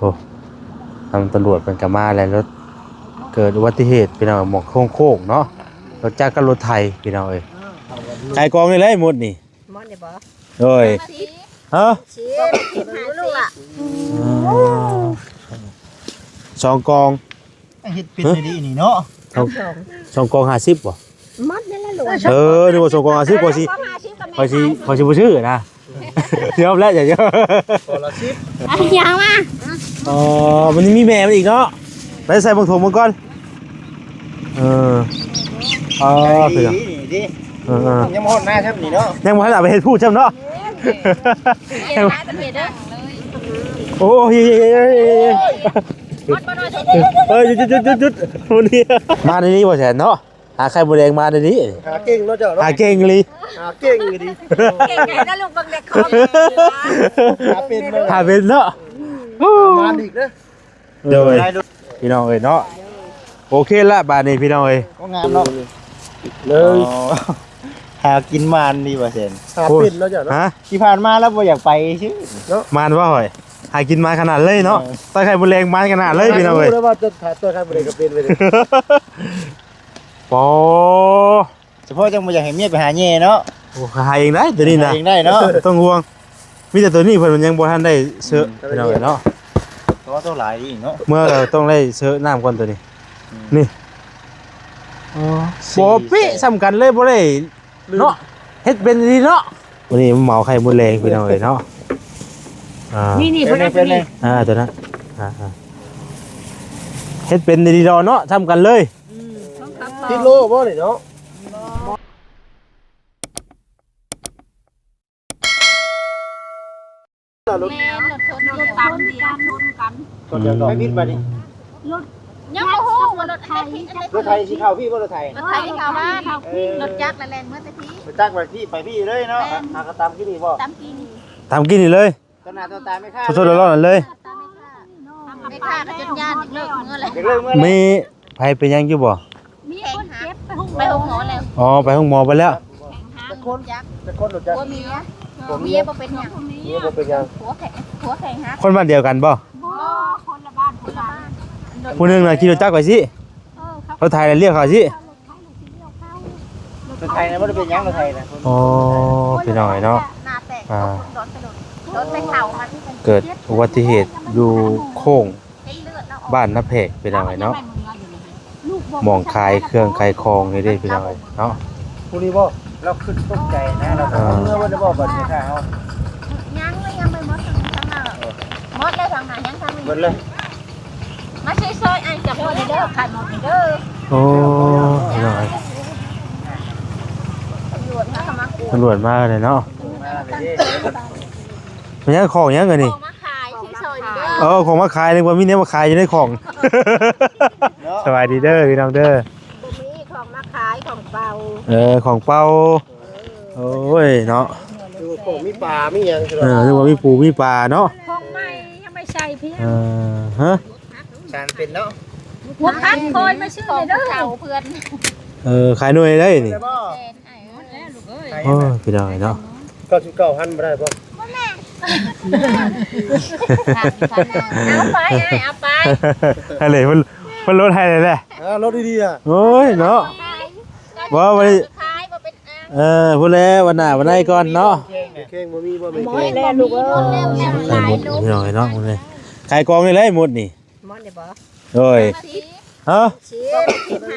ໂອ້ ທາງຕຳຫຼວດເພິ່ນກໍມາແລ້ວ ລົດເກີດອຸບັດຕິເຫດ ພີ່ນ້ອງ ໝ່ອງໂຄ້ງໆເນາະ ລົດຈັກກັບລົດໄຖ ພີ່ນ້ອງເອີຍ ຂາຍກອງນີ້ແຫຼະໝົດນີ້ ໝົດນີ້ບໍ່? ໂດຍ ຮະ? ສິບ ສິບ ຫ້າສິບ ອໍ ສອງກອງ ເຮັດເປັນອີ່ຫຼີນີ້ເນາະ ສອງ ສອງກອງຫ້າສິບບໍ່? ໝົດນັ້ນລະລູກ ເອີ ນຶກວ່າສອງກອງຫ້າສິບ ຂ້ອຍຊິ ຂ້ອຍຊິ ຂ້ອຍຊິບໍ່ຊື້ນະ ຍອມແລ້ວ ຢ່າ ຄົນລະສິບ ເອົາຫຍັງມາ ອໍ ມັນຍັງມີແມ່ມັນອີກເນາະ ໄປໃສ່ເບິ່ງຖົງເບິ່ງກ່ອນ ເອີ ອໍ ເປັນຫຍັງ ນີ້ ນີ້ ເອີ ເອີ ຍັງບໍ່ຮອດໜ້າຊ້ຳນີ້ເນາະ ຍັງບໍ່ທັນເອົາໄປເຮັດພູດຊ້ຳເນາະ ໂອ້ຍ ເອີຍ ຢຸດໆໆໆ ມື້ນີ້ ມາໃນນີ້ບໍ່ແຊນເນາະ ຫາໄຂ່ມົດແດງມາໃນນີ້ ຫາເກັ່ງເນາະເຈົ້າເນາະ ຫາເກັ່ງອີ່ຫຼີ ຫາເກັ່ງອີ່ຫຼີ ເກັ່ງແທ້ນະລູກ ເບິ່ງແຕ່ຂອງ ຫາເປັນເນາະ ຫາເປັນເນາະ ມາອີກເດີ ໂດຍ ພີ່ນ້ອງເອີຍເນາະ ໂອເຄລະ ບາດນີ້ພີ່ນ້ອງເອີຍ ກໍງາມເນາະ ເລີຍ ອໍ ຫາກິນໝານດີວ່າແຊນ ຫາເປັນເນາະເຈົ້າເນາະ ຮະ ທີ່ຜ່ານມາລາວບໍ່ຢາກໄປຊື່ເນາະ ໝານວ່າຂ້ອຍ ຫາກິນໝານຂະໜາດເລີຍເນາະ ເອີ ໃສ່ໄຂ່ມົດແດງໝານຂະໜາດເລີຍ ພີ່ນ້ອງເອີຍ ຮູ້ແລ້ວວ່າຈະ ໃສ່ໄຂ່ມົດແດງກໍເປັນໄປເລີຍ ປໍ ສະເພາະຈັ່ງບໍ່ຢາກໃຫ້ເມຍໄປຫາແຍ່ເນາະ ໂອ້ ຫາເອງໄດ້ໂຕນີ້ນະ ຫາເອງໄດ້ເນາະ ບໍ່ຕ້ອງຫ່ວງ ມີແຕ່ໂຕນີ້ເພິ່ນຍັງບໍ່ທັນໄດ້ເຊາະ ອືມ ພີ່ນ້ອງເອີຍເນາະ ໂຕ ໂຕຫຼາຍອີກເນາະ ເມື່ອກໍຕ້ອງໄດ້ເຊາະນ້ຳກ່ອນໂຕນີ້ ອືມ ນີ້ ອໍ ບໍ່ເປະສ່ຳກັນເລີຍ ບໍ່ໄດ້ເນາະ ເຮັດເປັນອີ່ຫຼີເນາະ ມື້ນີ້ມາເໝົາໄຂ່ມົດແດງ ພີ່ນ້ອງເອີຍເນາະ ອ່າ ນີ້ໆ ເພິ່ນເອົາໂຕນີ້ ອ່າ ໂຕນັ້ນ ອ່າໆ ເຮັດເປັນອີ່ຫຼີເນາະ ສ່ຳກັນເລີຍ ອືມ ຕິດໂລບໍ່ນີ້ເນາະ ແມ່ນ ລົດຊົນກັນ ລົດຕຳດຽວ ຊົນກັນ ອືມ ໄປບິດບາດນີ້ ລົດ ຍັງບໍ່ຮູ້ວ່າລົດອັນໃດຜິດອັນໃດຖືກ ລົດໄຖຊິເຂົ້າພີ້ບໍ່ ລົດໄຖ ລົດໄຖຊິເຂົ້າບ້ານ ເອີ ລົດຈັກລະແລ່ນເມືອແຕ່ພີ້ ລົດຈັກໄປພີ້ ໄປພີ້ເລີຍເນາະ ແມ່ນ ຫາກໍຕຳກິນນີ້ບໍ່ ຕຳກິນ ຕຳກິນນີ້ເລີຍ ຕໍ່ໜ້າຕໍ່ຕາແມ່ຄ້າ ສົດໆຮ້ອນໆນັ້ນເລີຍ ແມ່ຄ້າກໍຈົນຢ້ານ ຢາກເລີກເມືອແລ້ວ ຢາກເລີກເມືອແລ້ວ ມີໃຜເປັນຫຍັງຢູ່ບໍ່? ມີຄົນເຈັບໄປໂຮງໝໍແລ້ວ ອໍ ໄປໂຮງໝໍໄປແລ້ວ ຈັກຄົນ ຈັກຄົນ ຮູ້ຈັກ ຜົວເມຍ ຜົວເມຍບໍ່ເປັນຫຍັງ ເມຍບໍ່ເປັນຫຍັງ ຜົວແຂງ ຜົວແຂງຫັກ ຄົນບ້ານດຽວກັນບໍ່? ບໍ່ ຄົນລະບ້ານ ຄົນລະບ້ານ ຜູ້ໜຶ່ງນະຂີ່ລົດຈັກໄປຊິ ເອີ ລົດໄຖລະລ້ຽວເຂົ້າຊິ ລົດໄຖນະບໍ່ໄດ້ເປັນຫຍັງ ລົດໄຖນະ ອໍ ພີ່ນ້ອງເອີຍເນາະ ໜ້າແຕກ ອ່າ ໂດນໄປເຂົ້າມັນ ເກີດອຸບັດຕິເຫດຢູ່ໂຄ້ງບ້ານນາແພກ ພີ່ນ້ອງເອີຍເນາະ ໝ່ອງຂາຍເຄື່ອງຂາຍຂອງນີ້ເດ້ ພີ່ນ້ອງເອີຍເນາະ ຜູ້ນີ້ບໍ່? ລາວຄືຕົກໃຈນະ ລາວ ອ່າ ເມືອບໍ່ໄດ້ບໍ່ບັດນີ້ຂ້າເຮົາ ຍັງເລີຍ ຍັງບໍ່ໝົດທາງໜ້າ ໝົດແລ້ວທາງໜ້າ ຍັງທາງນີ້ ເບິດເລີຍ ມາຊ່ອຍໆ ອ້າຍຈັບໝົດເດີ ຂາຍໝົດເດີ ໂອ້ ພີ່ນ້ອງເອີຍ ຕຳຫຼວດມາແລ້ວເນາະ ແມ່ນຫຍັງ ຂອງຫຍັງອັນນີ້? ຂອງມາຂາຍ ຊ່ອຍໆເດີ ເອີ ຂອງມາຂາຍ ນຶກວ່າມີແນວມາຂາຍຢູ່ໃນຂອງ ເນາະ ສະບາຍດີເດີພີ່ນ້ອງເດີ ບໍ່ມີຂອງມາຂາຍ ຂອງເປົ່າ ເອີ ຂອງເປົ່າ ເອີ ໂອ້ຍເນາະ ຄືວ່າຂອງມີປາມີຫຍັງ ເອີ ນຶກວ່າມີປູມີປາເນາະ ຂອງໃໝ່ຍັງໄປໃສ່ເພຍ ເອີ ຮະ ສານເປັນເນາະ ຫົວພັນຄອຍມາຊື້ເດີ ເຂົາເພື່ອນ ເອີ ຂາຍໜ່ວຍໄດ້ນີ້ ແມ່ນ ໂອ້ຍ ພີ່ນ້ອງເອີຍເນາະ ເກົ້າສິບເກົ້າພັນບໍ່ໄດ້ບໍ່? ບໍ່ແມ່ນ ເອົາໄປ ເອົາໄປ ຫັ້ນເລີຍ ເພິ່ນ ເພິ່ນລົດໃຫ້ເລີຍແຫຼະ ເອີ ລົດດີໆ ອ່ະ ໂອ້ຍເນາະ ບໍ່ ບໍ່ໄດ້ ຂາຍບໍ່ເປັນອັນ ເອີ ພຸ້ນແຫຼະ ວັນໜ້າວັນໃນກ່ອນເນາະ ເຄັ່ງບໍ່ມີບໍ່ແມ່ນ ໝົດແລ້ວລູກເອີຍ ໝົດແລ້ວ ພີ່ນ້ອງເອີຍເນາະ ຂາຍກອງນີ້ແຫຼະໝົດນີ້ ໝົດນີ້ບໍ່? ໂດຍ ຮະ? ສິບ ສິບ ຫ້າສິບ ອໍ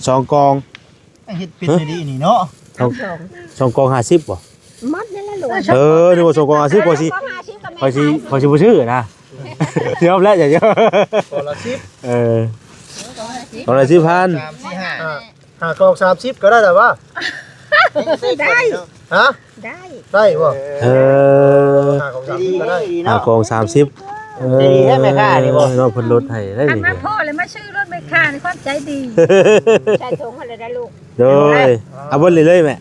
ສອງກອງ ເຮັດເປັນອີ່ຫຼີນີ້ເນາະ ສອງ ສອງກອງຫ້າສິບບໍ່? ໝົດນັ້ນລະລູກ ເອີ ນຶກວ່າສອງກອງຫ້າສິບ ຂ້ອຍຊິ ຂ້ອຍຊິ ຂ້ອຍຊິບໍ່ຊື້ນະ ຍອມແລ້ວ ຢ່າ ຄົນລະສິບ ເອີ ຄົນລະສິບພັນ ສາມ ສີ່ ຫ້າ ຫ້າ ຫ້າກອງສາມສິບກໍໄດ້ແລ້ວວະ ໄດ້ ຮະ? ໄດ້ ໄດ້ບໍ່? ເອີ ຫ້າກອງສາມສິບກໍໄດ້ ຫ້າກອງສາມສິບ ເອີ ດີແທ້ແມ່ຄ້ານີ້ບໍ່? ເນາະ ເພິ່ນລົດໃຫ້ໄດ້ ອັນນີ້ ມາພໍ້ແລ້ວມາຊື້ລົດແມ່ຄ້ານີ້ ຄວາມໃຈດີ ໃສ່ຖົງຫັ້ນແຫຼະໄດ້ລູກ ໂດຍ ເອົາເບິດເລີຍແມ່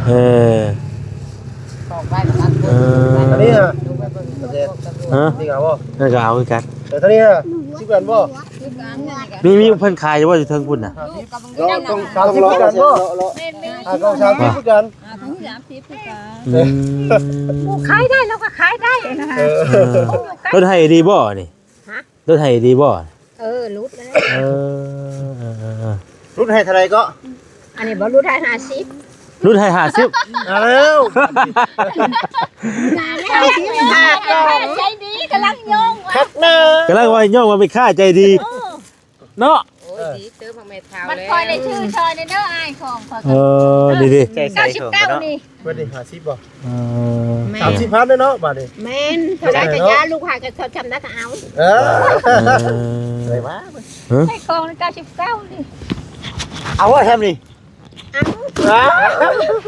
ເອີ ເອີ ອັນນີ້ນະ ຮະ? ນີ້ກໍເອົາບໍ່? ນັ້ນກໍເອົາຄືກັນ ແຕ່ຕອນນີ້ນະ ສິບອັນບໍ່? ມີ ມີເພິ່ນຂາຍຢູ່ບໍ່ ຢູ່ເທິງພຸ້ນນະ? ລອງ ຕ້ອງ ຕ້ອງລອງ ສິບອັນບໍ່? ແມ່ນໆ ຫ້າກອງສາມສິບຄືກັນ ສາມສິບຄືກັນ ອືມ ຂາຍໄດ້ ລາວກໍຂາຍໄດ້ນະ ເອີ ເອີ ລົດໄຮ່ດີບໍ່ນີ້? ຮະ? ລົດໄຮ່ດີບໍ່? ເອີ ຫຼຸດແລ້ວ ເອີ ຫຼຸດໃຫ້ເທົ່າໃດເກາະ? ອັນນີ້ບໍ່ ຫຼຸດໃຫ້ຫ້າສິບ ຫຼຸດໃຫ້ຫ້າສິບ ເອົາແລ້ວ ໃຈດີ ກຳລັງຍ້ອງວ່າ ຄັກນະ ກຳລັງວ່າຍ້ອງວ່າແມ່ຄ້າໃຈດີ ເອີ ເນາະ ໂອ້ຍ ເອີ ດີເຕີບ ບັກແມ່ເຖົ້າ ມັນ ແລ້ວ ຄ່ອຍໄດ້ຊື້ຊ່ອຍແດ່ເດີ ອ້າຍຂອງຂ້ອຍ ເອີ ດີໆ ໃຈໃສ່ຂອງເນາະ ເກົ້າສິບເກົ້ານີ້ ເບິດນີ້ຫ້າສິບບໍ່? ເອີ ແມ່ນ ສາມສິບພັນເດີເນາະ ບາດນີ້ ແມ່ນ ເທົ່າໃດກໍຢ່າ ລູກຄ້າກໍຊອບຊ່ຳໃດກໍເອົາ ເອີ ເອີ ໄດ້ວ່າ ໃສ່ຂອງເກົ້າສິບເກົ້ານີ້ ເອົາບໍ່ແຮມນີ້? ເອົາ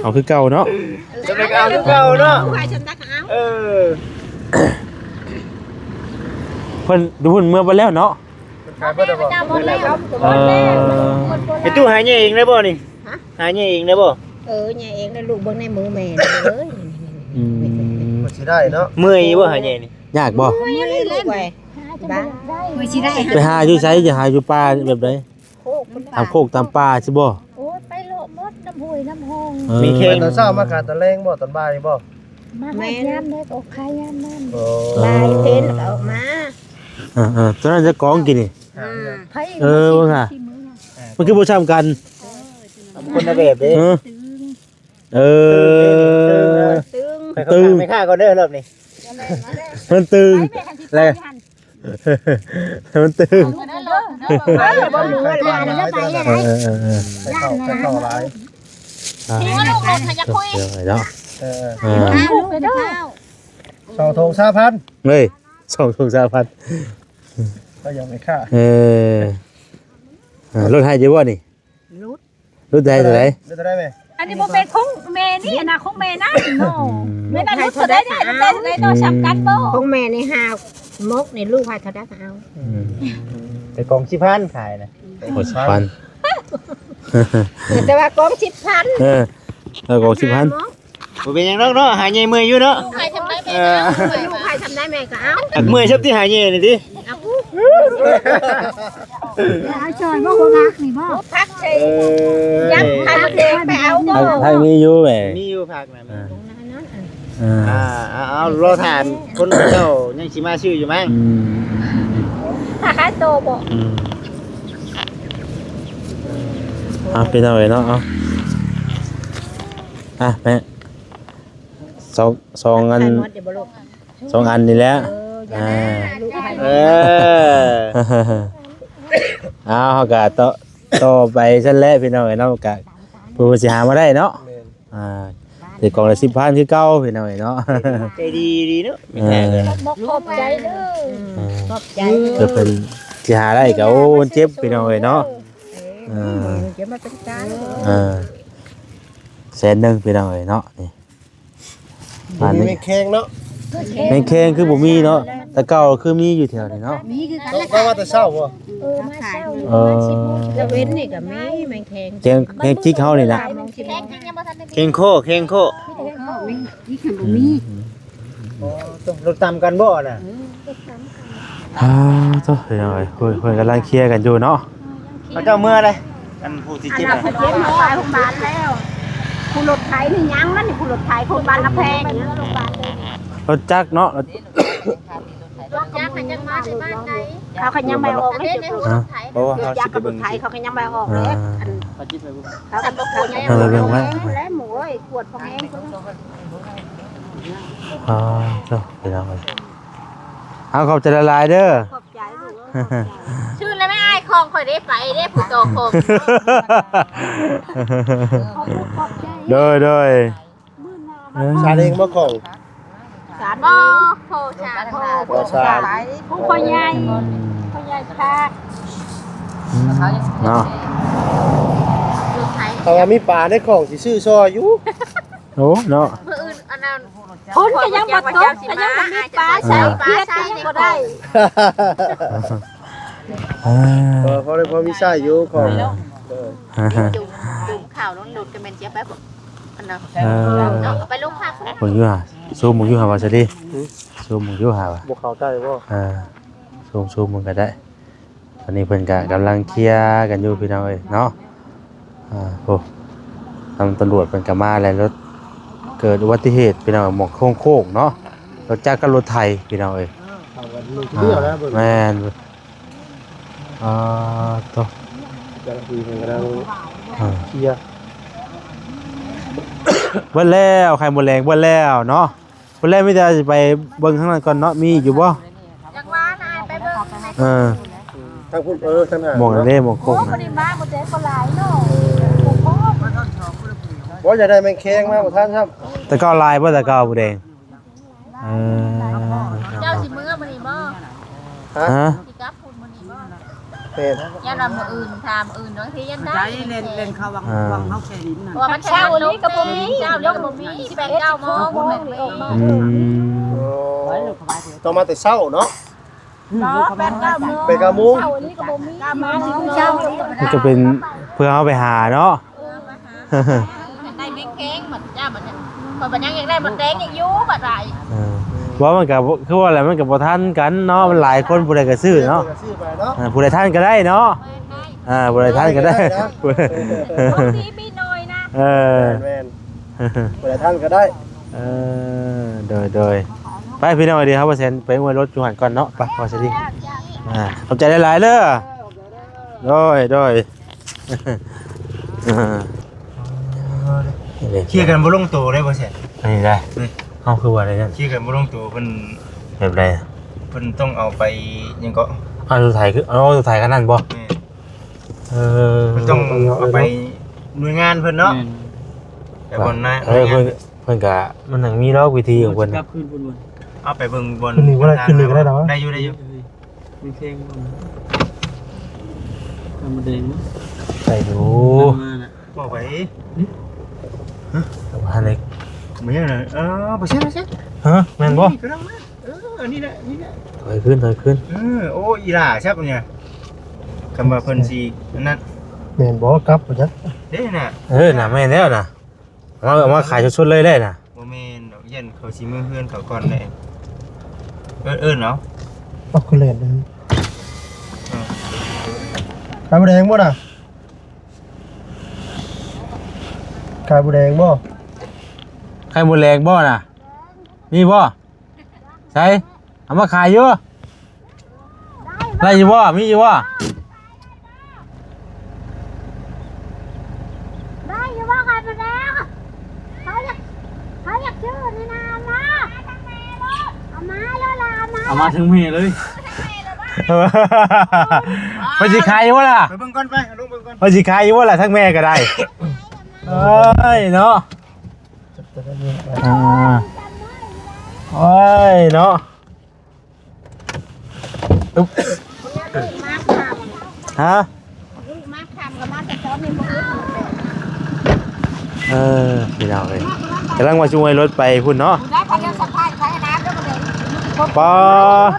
ເອົາຄືເກົ່າເນາະ ຈຳໄດ້ກໍເອົາຄືເກົ່າເນາະ ໃຜຈຳໄດ້ກໍເອົາ ເອີ ເພິ່ນຢູ່ພຸ້ນເມືອເບິດແລ້ວເນາະ ເພິ່ນຂາຍເບິດແລ້ວບໍ່? ເອີ ໄອ້ຕູ້ຫາແຍ່ເອງໄດ້ບໍ່ນີ້? ຫາແຍ່ເອງໄດ້ບໍ່? ເອີ ແຍ່ເອງໄດ້ ລູກເບິ່ງໃນມືແມ່ເລີຍ ອືມ ມັນຊິໄດ້ເນາະ ເມື່ອຍຢູ່ບໍ່ຫາແຍ່ນີ້? ຍາກບໍ່? ເມື່ອຍລູກເອີຍ ໄປຫາຢູ່ໃສ? ຈະຫາຢູ່ປ່າແບບໃດ? ໂຄກ ຕາມໂຄກຕາມປ່າຊິບໍ່? ໂອ້ຍ ໄປເລາະໝົດ ນ້ຳຫ້ວຍນ້ຳຮ່ອງ ເອີ ມີແຂ່ງ ຕອນເຊົ້າມາຂາຍຕອນແລງບໍ່? ຕອນບ່າຍບໍ່? ມາຮອດຍາມໃດກໍຂາຍຍາມນັ້ນ ໂອ້ ບ່າຍເພນກໍອອກມາ ເອີໆ ຕອນນັ້ນຈະກອງກິນນີ້ ອືມ ເອີ ເບິ່ງຫາ ມັນຄືບໍ່ຊ່ຳກັນ ຄົນລະແບບເດ້ ເອີ ເອີ ຕຶງ ໄປເຂົ້າທາງແມ່ຄ້າກ່ອນເດີ ຮອບນີ້ ມັນຕຶງ ແລ້ວ ມັນຕຶງ ເອີ ບໍ່ຮູ້ວ່າຫຼາຍແລ້ວໄປ ເອີໆ ໄປເຂົ້າ ໄປເຂົ້າຫຼາຍ ອ່າ ເນາະ ເອີ ເອົາລູກໄປເດີ ສອງຖົງຊາວພັນ ເອີຍ ສອງຖົງຊາວພັນ ກໍຍັງໄປຄ້າ ເອີ ລົດໃຫ້ຢູ່ບໍ່ນີ້? ຫຼຸດ ຫຼຸດໄດ້ເທົ່າໃດ? ຫຼຸດເທົ່າໃດແມ່? ອັນນີ້ບໍ່ແມ່ນຂອງແມ່ນີ້ ອັນນັ້ນຂອງແມ່ນັ້ນເນາະ ອືມ ແມ່ນັ້ນຫຼຸດເທົ່າໃດເດ້? ຫຼຸດໄດ້ເທົ່າໃດເນາະ? ຊ່ຳກັນບໍ່? ຂອງແມ່ນີ້ຫ້າມົກນີ້ ລູກໃຫ້ເທົ່າໃດກໍເອົາ ອືມ ແຕ່ກອງສິບພັນຂາຍນະ ໂອ້ ສິບພັນ ແຕ່ວ່າກອງສິບພັນ ເອີ ແລ້ວກອງສິບພັນ ຫ້າມົກ ບໍ່ເປັນຫຍັງດອກເນາະ ຫາໃຫຍ່ເມື່ອຍຢູ່ເນາະ ລູກໃຫ້ຊ່ຳໃດແມ່ກໍເອົາ ເອີ ລູກໃຫ້ຊ່ຳໃດແມ່ກໍເອົາ ເມື່ອຍຊ່ຳທີ່ຫາໃຫຍ່ນີ້ຕິ ເອົາ ເອົາຊ່ອຍບໍ່ ຫົວຜັກນີ້ບໍ່ ຜັກໃສ່ ເອີ ຍັງໃຫ້ມະແດງໄປເອົາບໍ່ ໃຫ້ມີຢູ່ແໝ ມີຢູ່ຜັກນະ ອ່າ ອ່າ ເອົາ ເອົາ ລໍຖ້າຄົນເຈົ້າຍັງຊິມາຊື້ຢູ່ມັ້ງ ອືມ ຖ້າຂາຍໂຕບໍ່ ອືມ ເອົາ ພີ່ນ້ອງເອີຍເນາະ ເອົາ ອ່ະແມ່ ສອງ ສອງອັນ ຂາຍໝົດຢູ່ບໍ່ລູກ? ສອງອັນນີ້ແຫຼະ ເອີ ຢ່າ ອ່າ ລູກໃຫ້ ເອີ ເອົາ ເຮົາກໍຕໍ່ ຕໍ່ໄປຊັ້ນແຫຼະ ພີ່ນ້ອງເອີຍເນາະ ກໍເພື່ອຊິຫາມາໄດ້ເນາະ ແມ່ນ ອ່າ ໄດ້ກອງລະສິບພັນຄືເກົ່າ ພີ່ນ້ອງເອີຍເນາະ ໃຈດີດີເນາະ ເອີ ຂອບໃຈເດີ ເອີ ຂອບໃຈ ເພື່ອເພິ່ນຊິຫາໄດ້ກໍ ໂອ້ ມັນເຈັບ ພີ່ນ້ອງເອີຍເນາະ ເອີ ເອີ ຈະມາເປັນການ ເອີ ແສນໜຶ່ງ ພີ່ນ້ອງເອີຍເນາະ ນີ້ ບໍ່ມີແມງແຄງເນາະ ແມງແຄງຄືບໍ່ມີເນາະ ແຕ່ເກົ່າຄືມີຢູ່ແຖວນີ້ເນາະ ມີຄືກັນ ຕ້ອງມາແຕ່ເຊົ້າບໍ່? ເອີ ມາເຊົ້າ ເອີ ຕາເວັນນີ້ກໍມີແມງແຄງ ແຄງ ແຄງຈິກເຮົານີ້ນະ ແຄງຈິກຍັງບໍ່ທັນໄດ້ມີ ແຄງຄໍ້ ແຄງຄໍ້ ມີແຕ່ແຄງຄໍ້ ແມງຈິກຫັ້ນບໍ່ມີ ອືມ ອໍ ລົດຕ່ຳກັນບໍ່ນະ? ເອີ ລົດຕ່ຳກັນ ອ່າ ໂທ້ ພີ່ນ້ອງເອີຍ ເພິ່ນ ເພິ່ນກຳລັງເຄຍກັນຢູ່ເນາະ ເຂົາເຈົ້າເມືອໃດ ອັນຜູ້ທີ່ເຈັບ ອັນນັ້ນ ເຂົາເຈັບມາໄປໂຮງບານແລ້ວ ຜູ້ລົດໄຖນີ້ຍັງນັ້ນ ຜູ້ລົດໄຖໂຮງບານລະແພງ ລົດຈັກເນາະ ຈັກໃຫ້ຈັກມາໃສ່ບ້ານໃດ ເຂົາກໍຍັງບໍ່ອອກເລີຍ ຮະ ບໍ່ວ່າເຮົາຊິໄປເບິ່ງ ລົດຈັກກັບລົດໄຖ ເຂົາກໍຍັງບໍ່ອອກເລີຍ ອ່າ ອັນ ເຂົາກໍບໍ່ເອົາໄປເບິ່ງໄວ້ ແລ້ວໝູເອີຍ ປວດພະແຮງ ອ່າ ເຈົ້າ ພີ່ນ້ອງເອີຍ ເອົາ ຂອບໃຈຫຼາຍໆເດີ ຂອບໃຈລູກເອີຍ ຊື່ແລ້ວແມ່ ອ້າຍຂອງຂ້ອຍເດ້ ໄປເດ້ ຜູ້ຕໍ່ຂອງ ຂອບໃຈ ໂດຍ ໂດຍ ເອີ ສານເອງບໍ່ຂອງ? ສານບໍ່ ພໍ່ສານ ພໍ່ສານ ຂອງພໍ່ໃຫຍ່ ອືມ ພໍ່ໃຫຍ່ພາກ ອືມ ເນາະ ຖ້າວ່າມີປາໃນຂອງຊິຊື້ຊ່ອຍຢູ່ ໂອ້ ເນາະ ມື້ອື່ນອັນນັ້ນ ຝົນກໍຍັງບໍ່ຕົກ ກໍຍັງບໍ່ມີປາໃສ່ ເອີ ເຮັດກໍຍັງບໍ່ໄດ້ ອ່າ ພໍ ພໍໄດ້ພໍມີໃຊ້ຢູ່ຂອງ ອ່າ ເອີ ຈຸ່ມ ຈຸ່ມເຂົ້າລົງລົດກໍແມ່ນຊິເອົາໄປ ອັນນັ້ນ ເອີ ເອົາໄປໂລງພັກ ເບິ່ງຢູ່ຫາ ຊູມເບິ່ງຢູ່ຫາວ່າຊະເດ ຫືມ ຊູມເບິ່ງຢູ່ຫາວ່າ ບໍ່ເຂົ້າໃຈບໍ່ ເອີ ຊູມ ຊູມເບິ່ງກໍໄດ້ ຕອນນີ້ເພິ່ນກໍກຳລັງເຄຍກັນຢູ່ ພີ່ນ້ອງເອີຍເນາະ ອ່າ ໂອ້ ທາງຕຳຫຼວດເພິ່ນກໍມາແລ້ວ ລົດ ເກີດອຸບັດຕິເຫດພີ່ນ້ອງ ໝ່ອງໂຄ້ງໆເນາະ ລົດຈັກກັບລົດໄຖພີ່ນ້ອງເອີຍ. ເອີ ເຂົາກໍມີຜູ້ດຽວແລ້ວ ອ່າ ເບິ່ງ ແມ່ນ ອ່າ ໂທ້ ເຈົ້າໜ້າທີ່ເພິ່ນກຳລັງ ອ່າ ເຄຍ ເບິດແລ້ວ ໄຂ່ມົດແດງເບິດແລ້ວເນາະ. ພຸ້ນແຫຼະ ມີແຕ່ຊິໄປເບິ່ງທາງນັ້ນກ່ອນເນາະ ມີຢູ່ບໍ່? ຈັກວ່ານາຍໄປເບິ່ງ ເອີ ທາງພຸ້ນ ເອີ ທາງນັ້ນ ໝ່ອງນັ້ນເດ້ ໝ່ອງໂຄ້ງ ໂອ້ ນະ ບໍ່ໄດ້ມາ ບໍ່ເຈອຄົນຫຼາຍເນາະ ບໍ່ຢາກໄດ້ແມງແຄງມາບໍ່ທັນຊ້ຳ. ແຕ່ເກົ່າຫຼາຍບໍ່ ແຕ່ເກົ່າໝົດແດງ? ເອີ ເຈົ້າຊິເມືອມື້ນີ້ບໍ່? ຮະ? ຊິກັບພຸ້ນມື້ນີ້ບໍ່? ເປັນ ຢ້ານວ່າມື້ອື່ນ ຖ້າມື້ອື່ນບາງທີຢ້ານໄດ້ ໃຈເຫຼັ້ນ ເຫຼັ້ນເຂົ້າວັງ ອ່າ ວັງເຮົາແຄ່ດິນນັ້ນ ເພາະວ່າມັນເຊົ້ານີ້ກໍບໍ່ມີ ເຊົ້ານີ້ກໍບໍ່ມີ ຊິໄປເກົ້າໂມງພຸ້ນແຫຼະ ອືມ ໂອ້ ຕ້ອງມາແຕ່ເຊົ້າເນາະ ເນາະ ແປດເກົ້າໂມງ ແປດເກົ້າໂມງ ເຊົ້ານີ້ກໍບໍ່ມີ ມາເຊົ້າ ມັນກໍເປັນເພື່ອເຮົາໄປຫາເນາະ ເອີ ໄດ້ແມງແຄງບັດ ຈ້າ ບັດ ຂ້ອຍບັດຍັງຢາກໄດ້ໝາກແຕງອີກຢູ່ບັດວ່າ ເອີ ວ່າມັນກໍຄືວ່າແຫຼະ ມັນກໍບໍ່ທັນກັນເນາະ ມັນຫຼາຍຄົນ ຜູ້ໃດກໍຊື້ເນາະ ເອີ ຜູ້ໃດທັນກໍໄດ້ເນາະ ເອີ ຜູ້ໃດທັນກໍໄດ້ ໂຊກດີມີໜ້ອຍນະ ເອີ ແມ່ນໆ ຜູ້ໃດທັນກໍໄດ້ ເອີ ໂດຍໆ ໄປພີ່ນ້ອງ ດຽວເຮົາບໍ່ແຊນໄປອວຍລົດຢູ່ຫັ້ນກ່ອນເນາະ ໄປ ພໍສະດີ ອ່າ ຂອບໃຈຫຼາຍໆເດີ ໂດຍໆ ອ່າ ເຄຍກັນບໍ່ລົງໂຕເດ້ບໍ່ແຊນ ອັນນີ້ໄດ້ ເຮົາຄືວ່າໄດ້ນັ້ນ ເຄຍກັນບໍ່ລົງໂຕ ເພິ່ນ ແບບໃດ ເພິ່ນຕ້ອງເອົາໄປຫຍັງເກາະ ເອົາລົດໄຖ ຄືເອົາລົດໄຖຄັນນັ້ນບໍ່? ແມ່ນ ເອີ ເພິ່ນຕ້ອງເອົາໄປໜ່ວຍງານເພິ່ນເນາະ ແມ່ນ ໄປບ່ອນນາຍ ເອີ ເພິ່ນ ເພິ່ນກະ ມັນຫຍັງມີດອກວິທີຂອງເພິ່ນ ກັບຄືນພຸ້ນ ເອົາໄປເບິ່ງບ່ອນ ຄືນນີ້ບໍ່ໄດ້ ຄືນນີ້ກໍໄດ້ດອກ ໄດ້ຢູ່ ໄດ້ຢູ່ ມີແຂງບໍ່ ທຳມະດາເນາະ ໄດ້ຢູ່ ມາລະ ບອກໄປ ຮະ ວ່າເລັກ ແມ່ນນະ ເອີ ບໍ່ເຊັນ ບໍ່ເຊັນ ຮະ ແມ່ນບໍ່? ນີ້ກຳລັງມາ ເອີ ອັນນີ້ແຫຼະ ນີ້ແຫຼະ ຖອຍຄືນ ຖອຍຄືນ ເອີ ໂອ້ ອີຫຼ້າແຊບອັນນີ້ ຄຳວ່າເພິ່ນຊິອັນນັ້ນ ແມ່ນບໍ່? ກັບບໍ່ຈັກ ເດ້ນະ ເອີ ນະ ແມ່ນແລ້ວນະ ເອົາມາ ເອົາມາຂາຍສົດໆເລີຍເດ້ນະ ບໍ່ແມ່ນດອກ ຢ້ານເຂົາຊິເມືອເຮືອນເຂົາກ່ອນເດ້ ເອີ້ນ ເອີ້ນເອົາ ເອົາຄືແລ່ນເລີຍ ເອີ ຂາຍໝູແດງບໍ່ນະ? ຂາຍໝູແດງບໍ່? ຂາຍໝູແດງບໍ່ນະ? ມີບໍ່? ໃສ? ເອົາມາຂາຍຢູ່? ໄດ້ຢູ່ບໍ່? ມີຢູ່ບໍ່? ໄດ້ຢູ່ບໍ່? ຂາຍໝູແດງ ເຂົາຢາກ ເຂົາຢາກຊື້ນີ້ນະ ເອົາມາ ເອົາມາໂລດລະ ເອົາມາ ເອົາມາເຖິງແມ່ເລີຍ ເພິ່ນຊິຂາຍຢູ່ບໍ່ລະ? ໄປເບິ່ງກ່ອນ ໄປ ລົງເບິ່ງກ່ອນ ເພິ່ນຊິຂາຍຢູ່ບໍ່ລະ? ທັງແມ່ກໍໄດ້ ເອີຍເນາະ ອ່າ ໂອ້ຍເນາະ ອຶບ ຮະ ເອີ ພີ່ນ້ອງເອີຍ ກຳລັງວ່າຊິອວຍລົດໄປພຸ້ນເນາະ ໄດ້ຄັນເດີ ສະພາຍໄປນະ ປາ ເ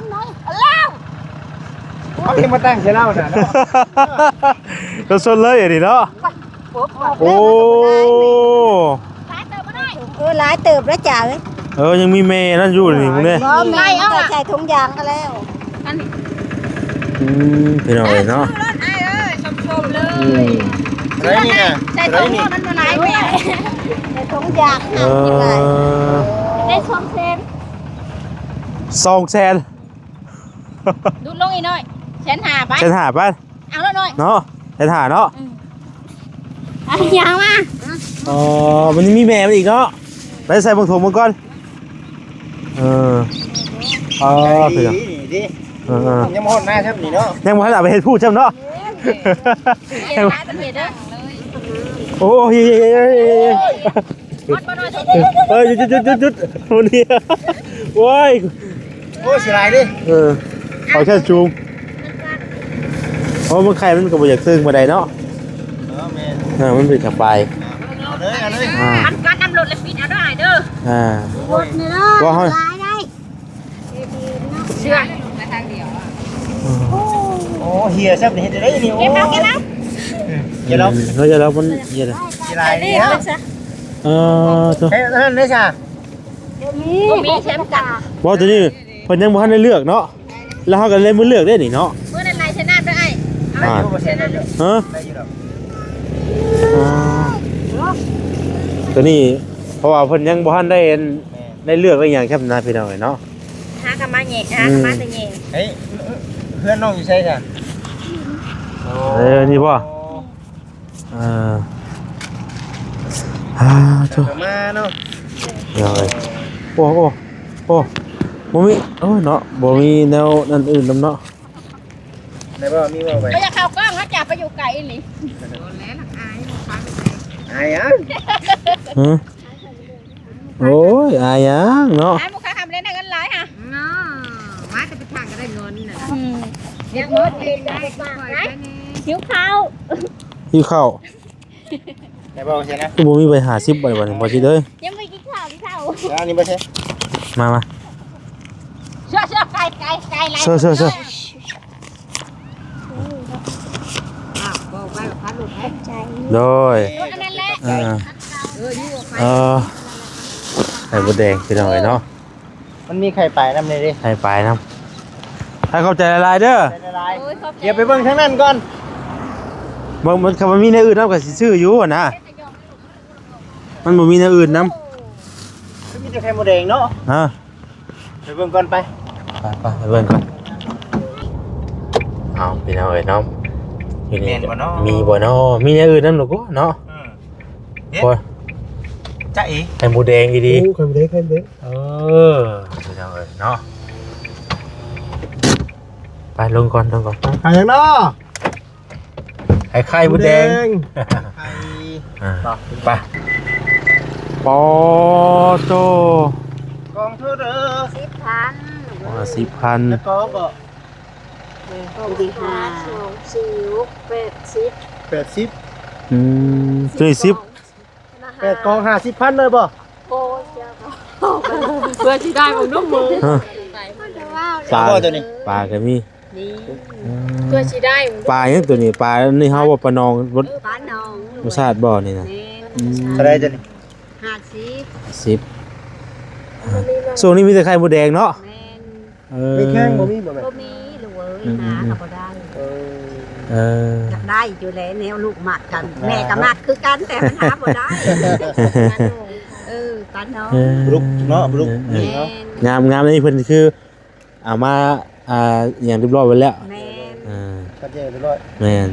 ອົາເອົາມາຕັ້ງໃສ່ລາວນະເນາະ ສົດໆເລີຍອັນນີ້ເນາະ ໂອ້ ຫຼາຍເຕີບບໍ່ໄດ້ ເອີ ຫຼາຍເຕີບແລ້ວຈ້າເອີຍ ເອີ ຍັງມີແມ່ນັ້ນຢູ່ນີ້ ເບິ່ງເດ້ ບໍ່ ແມ່ກໍໃສ່ຖົງຢາງກໍແລ້ວ ອັນນີ້ ອືມ ພີ່ນ້ອງເອີຍເນາະ ເອີ ຊົມໆເລີຍ ອືມ ໃສ່ຖົງ ມັນບໍ່ຫຼາຍແມ່ ໃສ່ຖົງຢາງ ເອີ ໄດ້ສອງແສນ ສອງແສນ ດຸດລົງອີກໜ້ອຍ ແສນຫ້າໄປ ແສນຫ້າໄປ ເອົາແລ້ວໜ້ອຍເນາະ ແສນຫ້າເນາະ ອືມ ເອົາຫຍັງມາ ອໍ ມັນຍັງມີແມ່ມັນອີກເນາະ ໄປໃສ່ເບິ່ງຖົງເບິ່ງກ່ອນ ເອີ ອໍ ເອີ ນີ້ ນີ້ ນີ້ ເອີ ເອີ ຍັງບໍ່ຮອດໜ້າຊ້ຳນີ້ເນາະ ຍັງບໍ່ທັນເອົາໄປເຮັດພູດຊ້ຳເນາະ ເອີ ໂອ້ຍ ເອີຍ ເອີຍ ເອີຍ ເອີຍ ມັນບໍ່ນ້ອຍ ເອີຍ ຢຸດ ຢຸດ ຢຸດ ຢຸດ ມັນນີ້ ໂອ້ຍ ໂອ້ຍ ເສຍດາຍເດ້ ເອີ ເອົາແຄ່ສູງ ເພາະມັນໄຂ່ມັນກໍບໍ່ຢາກເຊິ່ງປານໃດເນາະ ເອີ ແມ່ນ ເອີ ມັນເປັນສະປາຍ ເອົາເລີຍ ເອົາເລີຍ ອ່າ ຄັນກັດນ້ຳລົດແລ້ວປິດເອົາເດີອ້າຍເດີ ອ່າ ລົດນີ້ເດີ ບໍ່ ເຮົາ ຫຼາຍໄດ ເຊືອກ ໂອ້ ເຫຍຊ້ຳນີ້ ເຮັດໄດ້ນີ້ ເກັບເອົາ ເກັບເອົາ ເອີ ຢ່າລອບ ເຮົາຢ່າລອບ ມັນເຫຍ ຊິຫຼາຍນີ້ຮະ ເອີ ໂທ້ ເຮັດອັນນັ້ນໄດ້ຊະ ບໍ່ມີ ບໍ່ມີແຊມກັນ ບໍ່ ຕົວນີ້ເພິ່ນຍັງບໍ່ທັນໄດ້ເລືອກເນາະ ແລ້ວເຮົາກໍເລີຍມາເລືອກໄດ້ນີ້ເນາະ ມື້ນັ້ນໄລ່ຊະນະເດີອ້າຍ ອ່າ ເອົາຢູ່ບໍ່ແຊມ ຮະ ໄດ້ຢູ່ດອກ ອ່າ ຕົວນີ້ ເພາະວ່າເພິ່ນຍັງບໍ່ທັນໄດ້ອັນ ແມ່ນ ໄດ້ເລືອກໄດ້ຫຍັງຊ້ຳນະ ພີ່ນ້ອງເອີຍເນາະ. ຫາກະມາແຍ່ ຫາກະມາແຕ່ແຍ່. ເອີ ເຮືອນນ້ອງຢູ່ໃສຊະ? ເອີ ນີ້ບໍ່? ເອີ ອ່າ ໂທ້ ມາເນາະ. ໂອ້ ໂອ້ ໂອ້ ບໍ່ມີ ໂອ້ຍເນາະ ບໍ່ມີແນວນັ້ນອື່ນນຳເນາະ. ໄດ້ບໍ່? ມີບໍ່ໄປ? ບໍ່ຢາກເຂົ້າກ້ອງ ເຮົາຈະໄປຢູ່ໄກອີ່ຫຼີ. ອາຍຫຍັງ? ຫຶ? ໂອ້ຍ ອາຍຫຍັງເນາະ. ອາຍບໍ່ຄ່ອຍຫາມາເລີຍ ໄດ້ເງິນຫຼາຍຫະ. ເນາະ ມາແຕ່ໄປທາງກະໄດ້ເງິນນະ. ອືມ ຍັງບໍ່ໄດ້ ໄປນີ້ ຫິວເຂົ້າ ຫິວເຂົ້າ. ໄດ້ບໍ່? ບໍ່ເຊື່ອນະ ຄືບໍ່ມີໃບຫ້າສິບໃບບັດນີ້ ບໍ່ຊິເດີ. ຍັງບໍ່ກິນເຂົ້າ ກິນເຂົ້າ. ອັນນີ້ບໍ່ເຊື່ອ. ມາ ມາ ເຊື່ອ ເຊື່ອ ໄກ ໄກ ໄກ ໄກ ເຊື່ອ ເຊື່ອ ເຊື່ອ. ໂດຍ ເອີ ເອີ ໄຂ່ມົດແດງ ພີ່ນ້ອງເອີຍເນາະ. ມັນມີໄຂ່ປາຍນຳເດ້ ໄຂ່ປາຍນຳ. ໃຫ້ຂອບໃຈຫຼາຍໆເດີ. ໂດຍ ຂອບໃຈ. ດຽວໄປເບິ່ງທາງນັ້ນກ່ອນ. ເບິ່ງ ມັນ ຄັນມັນມີແນວອື່ນນຳກະຊິຊື້ຢູ່ຫັ້ນນະ. ມັນບໍ່ມີແນວອື່ນນຳ ມີແຕ່ໄຂ່ມົດແດງເນາະ. ຮະ ໄປເບິ່ງກ່ອນໄປ. ໄປ ໄປ ໄປເບິ່ງກ່ອນ. ເອົາ ພີ່ນ້ອງເອີຍເນາະ ຢູ່ນີ້ ແມ່ນບໍ່ເນາະ? ມີບໍ່ເນາະ? ມີແນວອື່ນນຳດອກເນາະ. ອືມ ໂອ້ຍ ຈະເອ ໄຂ່ມົດແດງອີ່ຫຼີ. ໂອ້ ໄຂ່ມົດແດງ ໄຂ່ມົດແດງ. ເອີ ພີ່ນ້ອງເອີຍເນາະ ໄປລົງກ່ອນ ລົງກ່ອນ. ໄຂ່ຫຍັງເນາະ? ໄຂ່ ໄຂ່ມົດແດງ ມົດແດງ. ໄຂ່ ອ່າ ໄປ ປາໂຕ ກອງເທົ່າເດີ? ສິບພັນ. ອໍ ສິບພັນ. ແລ້ວກອງກໍ ກອງທີ່ຫ້າ ສອງ ສີ່ ຫົກ ແປດ ສິບ ແປດສິບ. ອືມ ໂຕນີ້ສິບ ແປດກອງ ຫ້າສິບພັນເລີຍບໍ່? ໂອ້ຍ ເພື່ອຊິໄດ້ບໍ່ນ້ອງມື. ປາ ປາກະມີ ນີ້ ອືມ ເພື່ອຊິໄດ້ ປາຫຍັງໂຕນີ້? ປານີ້ເຮົາວ່າປາໜອງ ເອີ ປາໜອງ ບໍ່ຊາດບໍ່ນີ້ນະ? ແມ່ນ ອືມ ເທົ່າໃດໂຕນີ້? ຫ້າສິບ ຫ້າສິບ. ຊ່ວງນີ້ມີແຕ່ໄຂ່ມົດແດງເນາະ. ແມ່ນ ເອີ ມີແຂ້ງບໍ່ມີບໍ່ແມ່? ບໍ່ມີລູກເອີຍ ອືມ ຫາກະບໍ່ໄດ້. ເອີ ເອີ ຢາກໄດ້ຢູ່ແຫຼະ ແນວລູກມັກກັນ ແມ່ກະມັກຄືກັນ ແຕ່ມັນຫາບໍ່ໄດ້. ເອີ ປາໜອງ ເອີ ລຸກເນາະ ລຸກ ເອີ ເນາະ. ງາມ ງາມ ອັນນີ້ເພິ່ນຄືເອົາມາ ອ່າ ອີ່ຫຍັງຮຽບຮ້ອຍໄວ້ແລ້ວ. ແມ່ນ ເອີ ຊັດເຈນຮຽບຮ້ອຍ. ແມ່ນ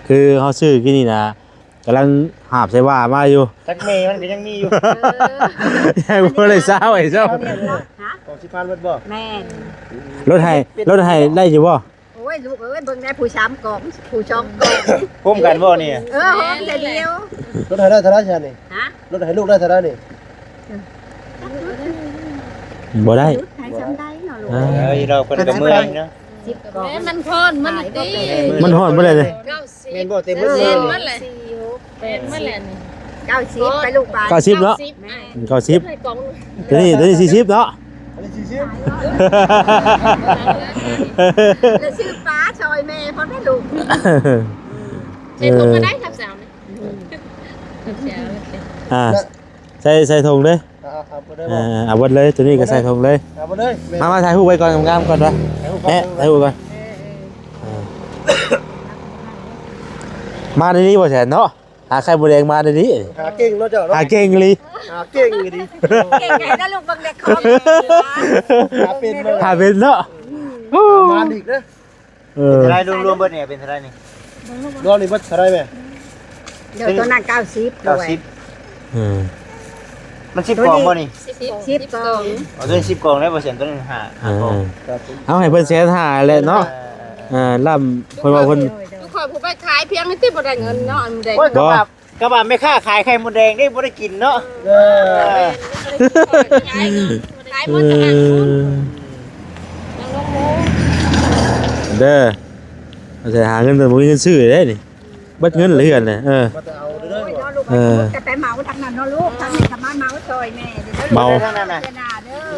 ຄືເຮົາຊື້ກີ້ນີ້ນະ ກຳລັງຫາບໃສ່ວ່າມາຢູ່ ຈັກແມ່ມັນກະຍັງມີຢູ່. ເອີ ຍັງບໍ່ໄດ້ຊາວໄອ້ເຈົ້າ. ຮະ? ຂອງສິບພັນເບິດບໍ່? ແມ່ນ ລົດໃຫ້ ລົດໃຫ້ໄດ້ຢູ່ບໍ່? ໂອ້ຍ ລູກເອີຍ ເບິ່ງແດ່ ຜູ້ສາມກອງ ຜູ້ສອງກອງ ໂຮມກັນບໍ່ນີ້? ເອີ ໂຮມແຕ່ດຽວ. ລົດໃຫ້ໄດ້ເທົ່າໃດຊະນີ້? ຮະ? ລົດໃຫ້ລູກໄດ້ເທົ່າໃດນີ້? ບໍ່ໄດ້ ໃຫ້ຊ່ຳໃດເນາະລູກ. ອ່າ ເອີ ອີດອກເພິ່ນກະເມື່ອຍເນາະ. ສິບກອງ ແມ່ນ ມັນຮ້ອນມັນຕິ ມັນຮ້ອນບໍ່ໄດ້ເລີຍ. ເກົ້າ ແມ່ນບໍ່? ເຕັມໝົດເລີຍ ເຕັມໝົດແຫຼະ ສີ່ ຫົກ ແປດ ສິບ ເກົ້າສິບ ໄປລູກໄປ ເກົ້າສິບເນາະ. ເກົ້າສິບ ເກົ້າສິບ ໃຫ້ກອງ ໂຕນີ້ ໂຕນີ້ສີ່ສິບເນາະ. ອັນນີ້ສີ່ສິບ ແລ້ວຊື້ປາຊ່ອຍແມ່ພ້ອມໄດ້ລູກ. ໃສ່ຖົງມາໄດ້ຄັບສາວນີ້ ຄັບສາວ. ອ່າ ໃສ່ ໃສ່ຖົງເດີ. ເອົາ ເອົາເບິດເລີຍ ເອົາເບິດເລີຍ ໂຕນີ້ກະໃສ່ຖົງເລີຍ. ເອົາເບິດເລີຍ. ມາ ມາ ຖ່າຍຮູບໄວ້ກ່ອນ ງາມໆກ່ອນວະ. ແມ່ ຖ່າຍຮູບກ່ອນ. ເອີ ເອີ ມາດີໆບໍ່ແຊນເນາະ ຫາໄຂ່ມົດແດງມາດີໆ. ຫາເກັ່ງເນາະເຈົ້າເນາະ ຫາເກັ່ງອີ່ຫຼີ ຫາເກັ່ງອີ່ຫຼີ. ເກັ່ງໄດ໋ນະລູກ ເບິ່ງແຕ່ຂອງ ຫາເປັນ ຫາເປັນເນາະ. ມາອີກເດີ. ເອີ ເປັນເທົ່າໃດ ລວມໆເບິດນີ້ ເປັນເທົ່າໃດນີ້? ລວມນີ້ເບິດເທົ່າໃດແມ່? ດຽວໂຕນັ້ນເກົ້າສິບ ເກົ້າສິບ. ອືມ ມັນສິບກອງບໍ່ນີ້? ສິບ ສິບກອງ. ອໍ ໂຕນີ້ສິບກອງໄດ້ບໍ່ແຊນ ໂຕນີ້ຫ້າ ຫ້າກອງ. ເອີ ເອົາໃຫ້ເພິ່ນແສນຫ້າແຫຼະເນາະ. ເອີ ເອີ ເອີ ລ້ຳ ເພິ່ນວ່າເພິ່ນ ຄືຂ້ອຍຜູ້ໄປຂາຍພຽງນີ້ຕິ ບໍ່ໄດ້ເງິນເນາະ ອັນໃດ. ໂອ້ຍ ກະວ່າ ກະວ່າແມ່ຄ້າຂາຍໄຂ່ມົດແດງນີ້ບໍ່ໄດ້ກິນເນາະ. ເອີ ຂາຍໝົດ. ເອີ ເດີ ເອົາໃສ່ຫາເງິນ ແຕ່ບໍ່ມີເງິນຊື້ເດ້ນີ້ ເບິດເງິນເລີຍເຮືອນນະ. ເອີ ເອີ ຈະໄປເໝົາທາງນັ້ນເນາະລູກ ທາງນີ້ກະມາເໝົາຊ່ອຍແມ່ເດີ. ເໝົາທາງນັ້ນນະ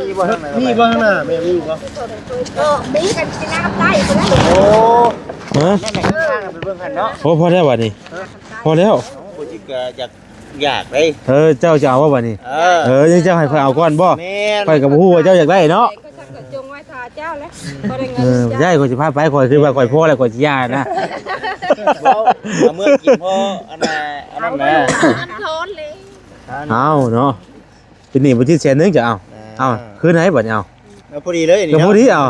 ມີບໍ່ທາງນັ້ນ? ມີບໍ່ທາງໜ້າແມ່ ມີບໍ່? ເອີ ມີກັນຊິນາກັບໃຕ້ພຸ້ນແຫຼະ. ໂອ້ ຮະ? ນັ້ນນະ ທາງໄປເບິ່ງຫັ້ນເນາະ. ໂອ້ ພໍແລ້ວບັດນີ້ ພໍແລ້ວ. ເອົ້າ ບໍ່ຈິກກະຢາກ ຢາກເດ້. ເອີ ເຈົ້າຈະເອົາບໍ່ບັດນີ້? ເອີ ເອີ ເຈົ້າໃຫ້ຂ້ອຍເອົາກ່ອນບໍ່? ແມ່ນ ຂ້ອຍກະບໍ່ຮູ້ວ່າເຈົ້າຢາກໄດ້ເນາະ. ຂ້ອຍກະຈົ່ງໄວ້ຖ້າເຈົ້າແຫຼະ ພໍໄດ້ເງິນ. ເອີ ຢາກ ຂ້ອຍຊິພາໄປ ຂ້ອຍຄິດວ່າຂ້ອຍພໍແລ້ວ ຂ້ອຍຊິຢ່ານະ. ບໍ່ ເອົາເມືອກິນພໍ ອັນນ່າ ອັນນັ້ນນະ ອັນທອນເລີຍ. ເອົາເນາະ. ເປັນໜີ້ບໍ່ຈິດແສນໜຶ່ງ ເຈົ້າເອົາ ອ່າ ເອົາຄືນໃຫ້ບັດນີ້ ເອົາ ເອົາ ພໍດີເລີຍນີ້ ກໍພໍດີ ເນາະ ເອົາ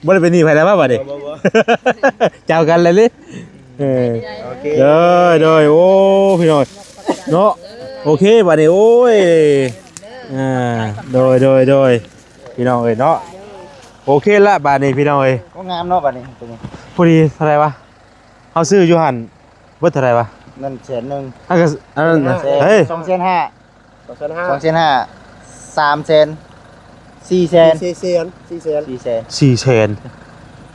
ບໍ່ໄດ້ເປັນໜີ້ໃຜແລ້ວວ່າບັດນີ້ ບໍ່ ບໍ່ ເຈົ້າກັນແລ້ວເດ້ ເອີ ໂອເຄ ໂດຍ ໂດຍ ໂອ້ ພີ່ນ້ອງເນາະ ໂອເຄ ບັດນີ້ ໂອ້ຍ ອ່າ ໂດຍ ໂດຍ ໂດຍ ພີ່ນ້ອງເອີຍເນາະ ໂອເຄລະ ບັດນີ້ ພີ່ນ້ອງເອີຍ ໂອ້ ງາມເນາະ ບັດນີ້ ໂຕນີ້ ພໍດີເທົ່າໃດວະ? ເຮົາຊື້ຢູ່ຫັ້ນເບິດເທົ່າໃດວະ? ນັ້ນແສນໜຶ່ງ ອັນກໍ ອັນນັ້ນນະ ສອງແສນຫ້າ ເຮີ້ຍ ສອງແສນຫ້າ ສອງແສນຫ້າ ສອງແສນຫ້າ ສາມແສນ ສີ່ແສນ ສີ່ແສນ ສີ່ແສນ ສີ່ແສນ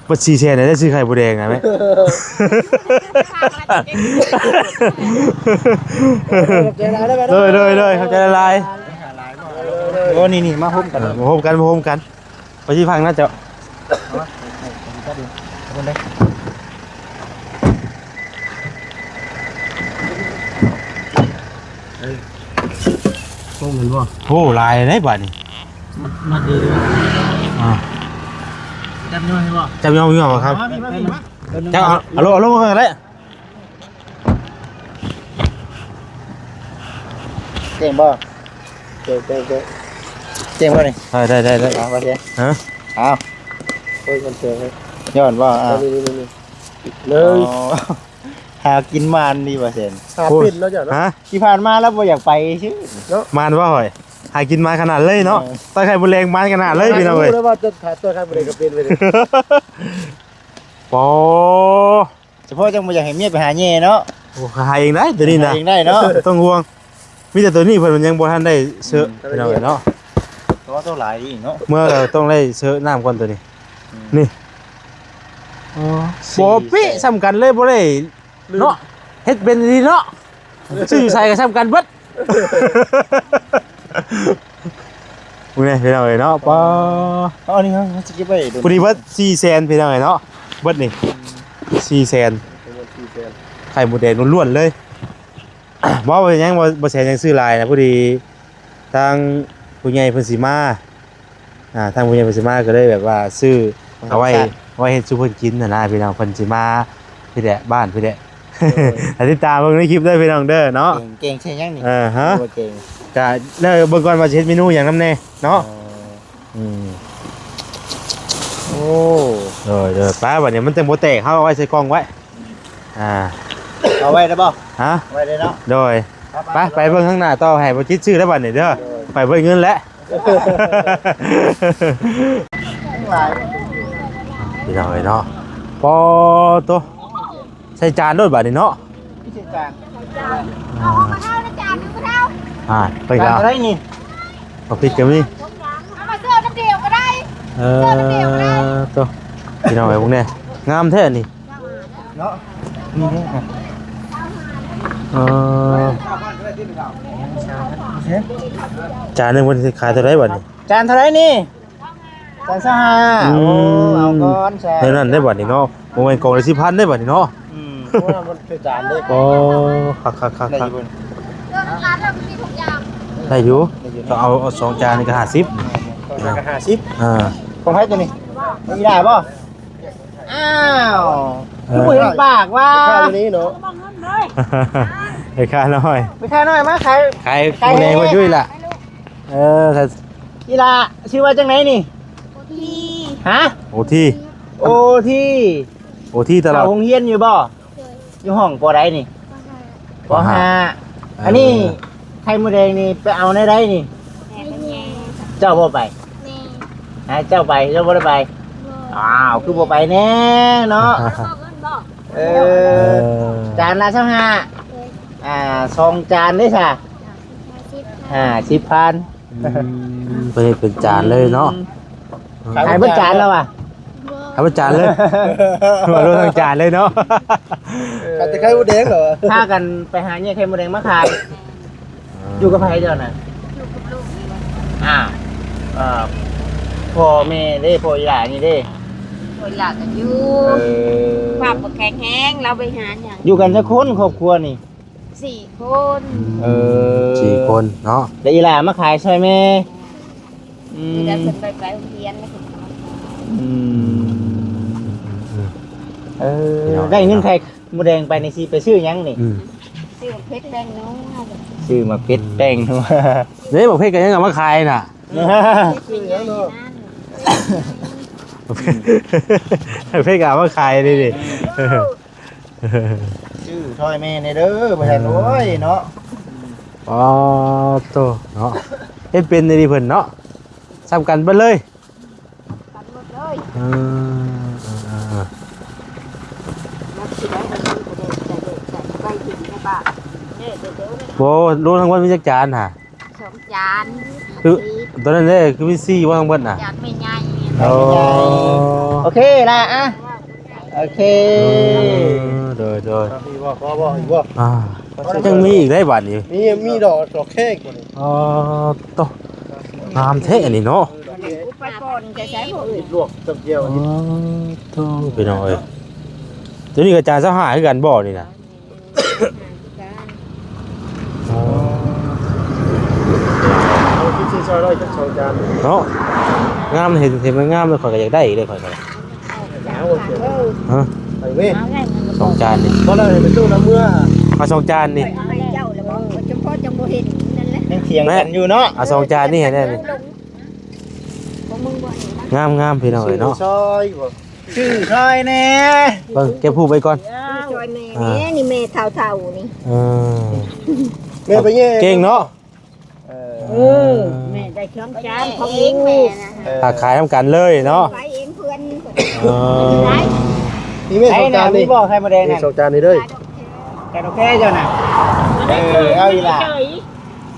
ເບິດສີ່ແສນໄດ້ຊື້ໄຂ່ມົດແດງນະແມ່ ໂດຍ ໂດຍ ໂດຍ ຂອບໃຈຫຼາຍໆ ໂອ້ ນີ້ໆ ມາໂຮມກັນ ເອີ ມາໂຮມກັນ ມາໂຮມກັນ. ໄປທີ່ພັງນະເຈົ້າ ເອົາມາ ໃຫ້ ໃຫ້ ໃຫ້ຈັບຢູ່ ເອົາເບິ່ງເດ້ ເອີ ໂອ້ ແມ່ນບໍ່? ໂອ້ ຫຼາຍເດ້ບາດນີ້ ມັດ ມັດດີເດ້ ອ່າ ຈັບຍ້ອນໃຫ້ບໍ່? ຈັບຍ້ອນຢູ່ບໍ່ຄັບ? ມາ ມາ ມາ ມາ ເຈົ້າເອົາ ເອົາລົງ ເອົາລົງກ່ອນກໍໄດ້. ເກັ່ງບໍ່? ເກັ່ງ ເກັ່ງ ເກັ່ງ ເກັ່ງບໍ່ນີ້? ເອີ ໄດ້ ໄດ້ ໄດ້ ເອົາ ບໍ່ເກັ່ງ ຮະ? ເອົາ ໂອ້ຍ ມັນເກັ່ງເລີຍ ຍ້ອນບໍ່? ອ່າ ນີ້ໆໆ ເລີຍ ອໍ ຫາກິນໝານດີບໍ່ເຊັ່ນ ຫາເປັນເນາະເຈົ້າເນາະ ຮະ? ທີ່ຜ່ານມາລາວບໍ່ຢາກໄປຊື່ເນາະ ໝານບໍ່? ຫາກິນໝານຂະໜາດເລີຍເນາະ ເອີ ຕາໄຂ່ມົດແດງໝານຂະໜາດເລີຍ ພີ່ນ້ອງເອີຍ ຮູ້ແລ້ວວ່າຈະ ຕາໄຂ່ມົດແດງກໍເປັນໄປເລີຍ ປໍ ສະເພາະຈັ່ງບໍ່ຢາກໃຫ້ເມຍໄປຫາແຍ່ເນາະ ໂອ້ ຫາເອງໄດ້ໂຕນີ້ນະ ຫາເອງໄດ້ເນາະ ບໍ່ຕ້ອງຫ່ວງ ມີແຕ່ໂຕນີ້ເພິ່ນຍັງບໍ່ທັນໄດ້ເຊາະ ອືມ ພີ່ນ້ອງເອີຍເນາະ ໂຕ ໂຕຫຼາຍດີເນາະ ເມື່ອກໍຕ້ອງໄດ້ເຊາະນ້ຳກ່ອນໂຕນີ້ ອືມ ນີ້ ອໍ ສີ່ ບໍ່ເປະ ແສນ ສ່ຳກັນເລີຍ ບໍ່ໄດ້ ເນາະ ເຮັດເປັນອີ່ຫຼີເນາະ ຊື້ຢູ່ໃສກໍສ່ຳກັນເບິດ ເບິ່ງແດ່ພີ່ນ້ອງເອີຍເນາະ ປໍ ເອົາອັນນີ້ເຮົາ ເຮົາຊິເກັບໄວ້ໂດນ ພໍດີເບິດສີ່ແສນພີ່ນ້ອງເອີຍເນາະ ເບິດນີ້ ອືມ ສີ່ແສນ ປະມານສີ່ແສນ ໄຂ່ມົດແດງລ້ວນໆເລີຍ ບໍ່ເປັນຫຍັງ ບໍ່ ບໍ່ແສນຫຍັງຊື້ຫຼາຍນະ ພໍດີທາງຜູ້ໃຫຍ່ເພິ່ນຊິມາ ອ່າ ທາງຜູ້ໃຫຍ່ເພິ່ນຊິມາກໍເລີຍແບບວ່າຊື້ເອົາໄວ້ ເອົາໄວ້ເຮັດສູ່ເພິ່ນກິນຫັ້ນນະພີ່ນ້ອງ ເພິ່ນຊິມາພີ້ແຫຼະ ບ້ານພີ້ແຫຼະ ໂດຍ ໃຫ້ຕິດຕາມເບິ່ງໃນຄລິບເດີພີ່ນ້ອງເດີເນາະ ເກັ່ງ ເກັ່ງໃສ່ຫຍັງນີ້ ເອີ ຮະ ບໍ່ເກັ່ງ ກະແລ້ວເບິ່ງກ່ອນວ່າຊິເຮັດເມນູຫຍັງນຳແດ່ເນາະ ເອີ ອືມ ໂອ້ ໂດຍໆ ໄປ ບັດນີ້ມັນຈັ່ງບໍ່ແຕກ ເຮົາເອົາໄວ້ໃສ່ກ່ອງໄວ້ ອ່າ ເອົາໄວ້ໄດ້ບໍ່? ຮະ? ເອົາໄວ້ໄດ້ເນາະ ໂດຍ ໄປ ໄປ ໄປເບິ່ງທາງໜ້າຕໍ່ ໃຫ້ບໍ່ຈິດຊື້ແລ້ວບັດນີ້ເດີ ໂດຍ ໄປເບິດເງິນແລ້ວ ພີ່ນ້ອງເອີຍເນາະ ປໍໂຕ ໃສ່ຈານໂລດບາດນີ້ເນາະ ໃສ່ຈານ ອ່າ ອ່າ ເພິ່ນກໍ ຈານເທົ່າໃດນີ້? ເອົາຜິດກໍມີ ເອົາມາເສີບນ້ຳດຽວກໍໄດ້ ເອີ ເສີບນ້ຳດຽວກໍໄດ້ ໂຕ ພີ່ນ້ອງເອີຍ ເບິ່ງແດ່ ງາມແທ້ນີ້ ເນາະ ນີ້ເດ້ ເອີ ຈານໜຶ່ງເພິ່ນຊິຂາຍເທົ່າໃດບັດນີ້? ຈານເທົ່າໃດນີ້? ຈານຊາວຫ້າ ອືມ ໂອ້ ເອົາກ່ອນຊະ ແນວນັ້ນໄດ້ບັດນີ້ເນາະ ບໍ່ແມ່ນກ່ອງລະສິບພັນໄດ້ບັດນີ້ເນາະ ອືມ ໂອ້ ມັນຄືຈານເດ້ ໂອ້ ຄັກໆໆໆ ໄດ້ຢູ່ບໍ່ນີ້? ເຄື່ອງຮ້ານເຮົາມີທຸກຢ່າງ ໄດ້ຢູ່ ໄດ້ຢູ່ ຕ້ອງເອົາ ເອົາສອງຈານນີ້ກໍຫ້າສິບ ສອງຈານກໍຫ້າສິບ ອ່າ ຂອງໃຜຕົວນີ້? ອີ່ຫຼ້າບໍ່? ອ້າວ ເອີ ຄືບໍ່ເຫັນປາກວ່າ ແມ່ຄ້າຢູ່ນີ້ເນາະ ແມ່ຄ້ານ້ອຍ ແມ່ຄ້ານ້ອຍມາຂາຍ ຂາຍ ຂາຍ ແດ່ ແດ່ ຢູ່ນີ້ລະ ເອີ ອີ່ຫຼ້າ ຊື່ວ່າຈັ່ງໃດນີ້? ໂອທີ ຮະ? ໂອທີ ໂອທີ ໂອທີຕະຫຼອດ ເຂົ້າໂຮງຮຽນຢູ່ບໍ່? ໂດຍ ຢູ່ຫ້ອງ ປ.ໃດນີ້? ປ.ຫ້າ ປ.ຫ້າ ເອີ ອັນນີ້ ໄຂ່ມົດແດງນີ້ໄປເອົາແນວໃດນີ້? ໃຫ້ແມ່ ເຈົ້າບໍ່ໄປ? ແມ່ ໃຫ້ເຈົ້າໄປ ເຈົ້າບໍ່ໄດ້ໄປ? ບໍ່ ອ້າວ ຄືບໍ່ໄປແດ່ເນາະ? ເອີ ເອີ ຈານລະຊາວຫ້າ ໂດຍ ອ່າ ສອງຈານເດ້ຊະ? ຫ້າສິບ ຫ້າສິບພັນ ອືມ ເພິ່ນເຮັດເປັນຈານເລີຍເນາະ ອືມ ຂາຍເບິດຈານແລ້ວຫວາ? ບໍ່ ຂາຍເບິດຈານເລີຍ ວ່າລົດທັງຈານເລີຍເນາະ ຂາຍແຕ່ໄຂ່ມົດແດງເນາະ ພາກັນໄປຫາແຍ່ໄຂ່ມົດແດງມາຂາຍ ອ່າ ຢູ່ກັບໃຜເຈົ້ານະ? ຢູ່ກັບລູກນີ້ ອ້າວ ເອີ ພໍ່ແມ່ເດ້ ພໍ່ອີ່ຫຼ້ານີ້ເດ້? ພໍ່ອີ່ຫຼ້າກໍຢູ່ ເອີ ສະພາບບໍ່ແຂງແຮງ ລາວໄປຫາຫຍັງ ຢູ່ກັນຈັກຄົນຄອບຄົວນີ້? ສີ່ຄົນ ເອີ ສີ່ຄົນເນາະ ແລ້ວອີ່ຫຼ້າມາຂາຍຊ່ອຍແມ່ ອືມ ແຕ່ເພິ່ນໄປ ໄປໂຮງຮຽນແລ້ວເພິ່ນກໍມາຂາຍ ອືມ ເອີ ພີ່ນ້ອງ ໄດ້ເງິນໄຂ່ມົດແດງໄປນີ້ຊິໄປຊື້ຫຍັງນີ້? ອືມ ຊື້ເຜັດແປ້ງນົວ ຊື້ໝາກເຜັດແຕ່ງ ເດ້ ໝາກເຜັດກໍຍັງເອົາມາຂາຍນະ ຊື້ຫຍັງເນາະ ໝາກເຜັດກໍເອົາມາຂາຍນີ້ ນີ້ ຊື້ຊ່ອຍແມ່ແດ່ເດີ ວ່າຊັ້ນ ໂອ້ຍເນາະ ອໍ ໂຕເນາະ ເຮັດເປັນອີ່ຫຼີເພິ່ນເນາະ ສ່ຳກັນເບິດເລີຍ ກັນໝົດເລີຍ ເອີ ເອີ ເອີ ເອີ ມັນຊິໄດ້ ມັນຊິໄດ້ ໄປເຖິງໃນບ້ານ ເດ້ ເດີ ເດີ ໂອ້ ລວມທັງໝົດມີຈັກຈານຫະ? ສອງຈານ ຄື ໂຕນັ້ນເດ້ ຄືມີສີ່ບໍ່ທັງເບິດນະ? ຈານແມ່ໃຫຍ່ ໂອ້ ໂອເຄລະ ອະ ໂອເຄ ເອີ ໂດຍ ໂດຍ ມີບໍ່? ພໍບໍ່? ອີກບໍ່? ອ່າ ຍັງມີອີກໄດ໋ບາດນີ້ ມີ ມີດອກ ດອກແຄອີກບໍ່ນີ້? ອໍ ໂຕ ງາມແທ້ອັນນີ້ເນາະ ອຸປະກອນຈະໃຊ້ບໍ່ເອີຍ? ລວກຈັກດຽວ ອໍ ໂຕ ພີ່ນ້ອງເອີຍ ໂຕນີ້ກໍຈານຊາວຫ້າຄືກັນບໍ່ນີ້ນະ? ອໍ ເອົາຄິດຊື້ຊ່ອຍໜ້ອຍຈັກສອງຈານເນາະ ງາມ ເຫັນ ເຫັນມັນງາມແລ້ວ ຂ້ອຍກໍຢາກໄດ້ອີກເດ້ ຂ້ອຍກໍ ເອົາ ຮະ ໄປເວີຍ ສອງຈານນີ້ ບໍ່ໄດ້ໄປຕູ້ນຳເມືອ ເອົາສອງຈານນີ້ ເອົາໃຫ້ເຈົ້າແລ້ວບໍ່? ເຈົ້າພໍ່ຈັ່ງບໍ່ເຫັນນັ້ນແຫຼະ ຍັງຖຽງກັນຢູ່ເນາະ ເອົາສອງຈານນີ້ໃຫ້ແດ່ນີ້ ຂອງມຶງບໍ່ນີ້ນະ ງາມໆ ພີ່ນ້ອງເອີຍເນາະ ຊື້ຊ່ອຍບໍ່? ຊື້ຊ່ອຍແດ່ ເບິ່ງເກັບຮູບໄວ້ກ່ອນ ຊື້ຊ່ອຍແມ່ແດ່ ອ່າ ນີ້ແມ່ເຖົ້າໆ ນີ້ ເອີ ແມ່ໄປແຍ່ ເກັ່ງເນາະ ເອີ ເອີ ແມ່ໄດ້ຊ່ອງຈານຂອງລູກ ເອີ ຄ້າຂາຍນຳກັນເລີຍເນາະ ໄປເອງເພື່ອນ ເອີ ນີ້ແມ່ສອງຈານນີ້ ມີບໍ່ໄຂ່ມົດແດງ ນີ້ ນີ້ ສອງຈານນີ້ເດີ ຈານໂອເຄເຈົ້ານະ ເອີ ເອົາອີ່ຫຼ້າ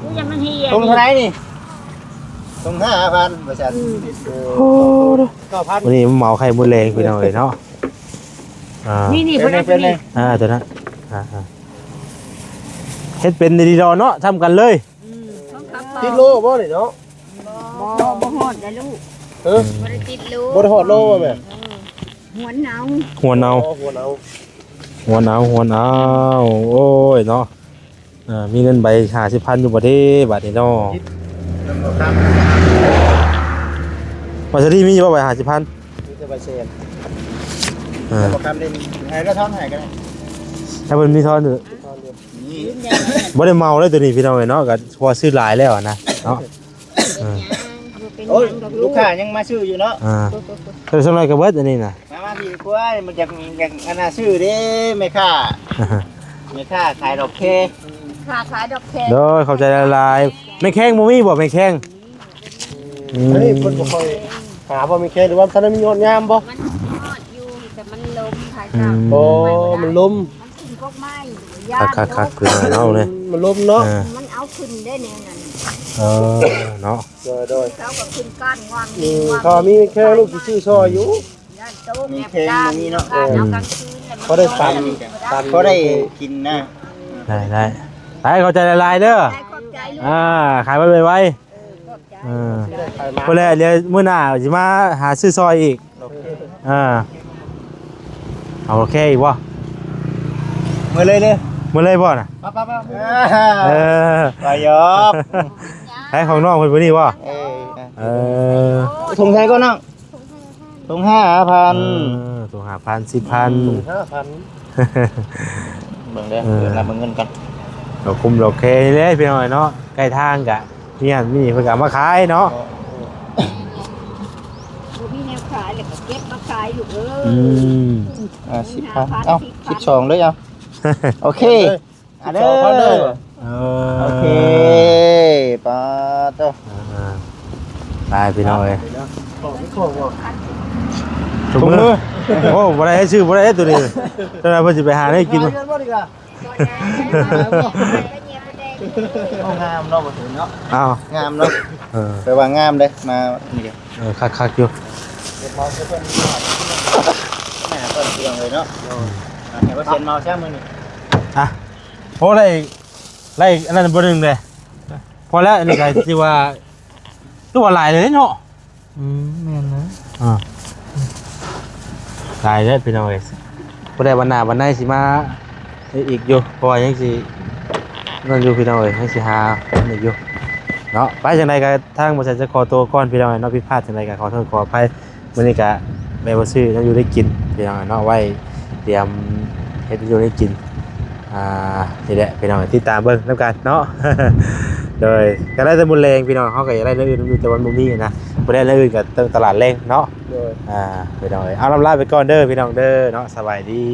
ອຸ້ຍ ຢ່າມັນເຮຍ ຖົງເທົ່າໃດນີ້? ຖົງຫ້າພັນ ວ່າຊັ້ນ ອືມ ເກົ້າພັນ ມື້ນີ້ມາເໝົາໄຂ່ມົດແດງ ພີ່ນ້ອງເອີຍເນາະ ອ່າ ນີ້ໆ ເພິ່ນເອົາຕົວນີ້ ອ່າ ຕົວນັ້ນ ອ່າໆ ເຮັດເປັນດີດອກເນາະ ຊ່ຳກັນເລີຍ ອືມ ຕິດໂລບໍ່ນີ້ເນາະ? ບໍ່ ບໍ່ຮອດໄດ໋ລູກ ເອີ ບໍ່ໄດ້ຕິດໂລ ບໍ່ໄດ້ຮອດໂລບໍ່ແມ່? ເອີ ຫົວເນົ່າ ຫົວເນົ່າ ອໍ ຫົວເນົ່າ ຫົວເນົ່າ ຫົວເນົ່າ ໂອ້ຍເນາະ ເອີ ມີເງິນໃບຫ້າສິບພັນຢູ່ບໍ່ເດ ບາດນີ້ເນາະ ວ່າຊະດີມີຢູ່ບໍ່ໃບຫ້າສິບພັນ? ມີແຕ່ໃບແສນ ເອີ ບໍ່ຄຳເດ້ ໃຫ້ລາວທອນໃຫ້ກໍໄດ້ ໃຫ້ເພິ່ນມີທອນຢູ່ ທອນຢູ່ ນີ້ ບໍ່ໄດ້ເໝົາເລີຍຕົວນີ້ ພີ່ນ້ອງເອີຍເນາະ ກໍເພາະວ່າຊື້ຫຼາຍແລ້ວນະເນາະ ເອີ ບໍ່ເປັນຫຍັງ ໂອ້ຍ ລູກຄ້າຍັງມາຊື້ຢູ່ເນາະ ອ່າ ເອີ ສ່ວນຫຼາຍກໍເບິດອັນນີ້ນະ ມາ ມາ ພີ່ ກວ່າ ມັນຢາກ ຢາກອັນນ່າຊື້ເດ້ ແມ່ຄ້າ ແມ່ຄ້າຂາຍດອກແຄ ຄ້າຂາຍດອກແຄ ໂດຍ ຂອບໃຈຫຼາຍໆ ແມ່ແຂ້ງບໍ່ມີບໍ່ ແມ່ແຂ້ງ? ອືມ ອັນນີ້ເພິ່ນບໍ່ຄ່ອຍຫາບໍ່ ແມ່ແຂ້ງ ຫຼືວ່າມັນທັນໄດ້ມີຍອດງາມບໍ່? ມັນຮອດຢູ່ ແຕ່ມັນລົມ ອືມ ໂອ້ ມັນລົມ ມັນຂຶ້ນກົກໄມ້ ຢ້ານ ຄັກໆ ຄືເຮົາເລີຍ ມັນລົມເນາະ ເອີ ມັນເອົາຂຶ້ນໄດ້ແນວນັ້ນ ເອີ ເນາະ ໂດຍໆ ເຂົາກໍຂຶ້ນກ້ານງອງ ອືມ ງອງ ຖ້າມີແມ່ແຂ້ງ ລູກຊິຊື້ຊ່ອຍຢູ່ ຢ້ານໂຕ ມີແຂ້ງບໍ່ມີເນາະ ເອີ ເອົາກາງຄືນແລ້ວມັນ ພໍໄດ້ປັນ ປັນ ພໍໄດ້ກິນນະ ໄດ້ໆ ໄປ ຂອບໃຈຫຼາຍໆເດີ ໄດ້ ຂອບໃຈລູກ ອ່າ ຂາຍໄວໆ ເອີ ຂອບໃຈ ເອີ ພຸ້ນແຫຼະ ດຽວມື້ໜ້າຊິມາຫາຊື້ຊ່ອຍອີກ ໂອເຄ ອ່າ ເອົາໂອເຄອີກບໍ່? ມື້ເລີຍເດີ ມື້ເລີຍບໍ່ນະ? ໄປໆໆ ເອີ ໄປຢອກ ໃຫ້ຂອງນ້ອງເພິ່ນຜູ້ນີ້ບໍ່? ເອີ ເອີ ຖົງເທົ່າໃດກ່ອນນ້ອງ? ຖົງຫ້າພັນ ເອີ ຖົງຫ້າພັນ ສິບພັນ ອືມ ຖົງຫ້າພັນ ເບິ່ງເດີ ເອີ ເອີ ນັບເບິ່ງເງິນກ່ອນ ດອກຄຸມດອກແຄນີ້ແຫຼະພີ່ນ້ອງເນາະ ໃກ້ທາງກະມີຫັ້ນມີນີ້ ເພິ່ນກະເອົາມາຂາຍເນາະ ເອີ ບໍ່ມີແນວຂາຍແລ້ວກໍເກັບມາຂາຍລູກເອີຍ ອືມ ອ່າ ສິບພັນ ສິບພັນ ເອົ້າ ສິບສອງເລີຍ ເອົາ ໂອເຄ ເອົາເດີ ເອີ ໂອເຄ ປາໂຕ ອ່າໆ ໄປພີ່ນ້ອງເອີຍ ຂອງມີຂອງບໍ່ ຖົງມື ໂອ້ ບໍ່ໄດ້ໃຫ້ຊື້ ບໍ່ໄດ້ໃຫ້ໂຕນີ້ ເຈົ້ານາຍເພິ່ນຊິໄປຫາແນວກິນ ເຮືອນບໍ່ດີກວ່າ ໂອ້ ງາມເນາະ ບໍ່ເຫັນເນາະ ອ້າວ ງາມເນາະ ເອີ ແປວ່າງາມເດ້ ມານີ້ ເອີ ຄັກໆຢູ່ ເຮັດເມົາໃສ່ເພິ່ນ ແມ່ເພິ່ນເຄື່ອງເລີຍເນາະ ເອີ ອັນນີ້ກໍເຊັນເມົາຊະມື້ນີ້ ອ່ະ ໂອ້ ໄດ້ ໄດ້ອັນນັ້ນບໍ່ໜຶ່ງເດ້ ພໍແລ້ວ ອັນນີ້ກໍຖືວ່າ ຖືວ່າຫຼາຍເລີຍເນາະ ອືມ ແມ່ນນະ ອ່າ ຫຼາຍເດີພີ່ນ້ອງເອີຍ ຜູ້ໃດວັນໜ້າວັນໃນຊິມາອີກຢູ່ ເພາະວ່າຍັງຊິນັ້ນຢູ່ພີ່ນ້ອງເອີຍ ຍັງຊິຫາອີກຢູ່ເນາະ ໄປ ຈັ່ງໃດກໍທາງບໍລິສັດຈະຂໍຕົວກ່ອນພີ່ນ້ອງເອີຍເນາະ ຜິດພາດຈັ່ງໃດກໍຂໍໂທດຂໍອະໄພ ມື້ນີ້ກະແມ່ນບໍ່ຊື້ແນວຢູ່ໄດ້ກິນພີ່ນ້ອງເນາະ ໄວ້ຕຽມເຮັດຢູ່ໄດ້ກິນ ອ່າ ນີ້ແຫຼະພີ່ນ້ອງ ຕິດຕາມເບິ່ງນຳກັນເນາະ ໂດຍ ກໍໄດ້ແຕ່ໝົດແລງພີ່ນ້ອງ ເຮົາກໍຢາກໄດ້ແນວອື່ນຢູ່ ແຕ່ວ່າມັນບໍ່ມີນະ ບໍ່ໄດ້ແນວອື່ນກໍເຕີມຕະຫຼາດແລງເນາະ ໂດຍ ອ່າ ພີ່ນ້ອງເອີຍ ເອົາ ລຳລາໄປກ່ອນເດີພີ່ນ້ອງເດີເນາະ ສະບາຍດີ.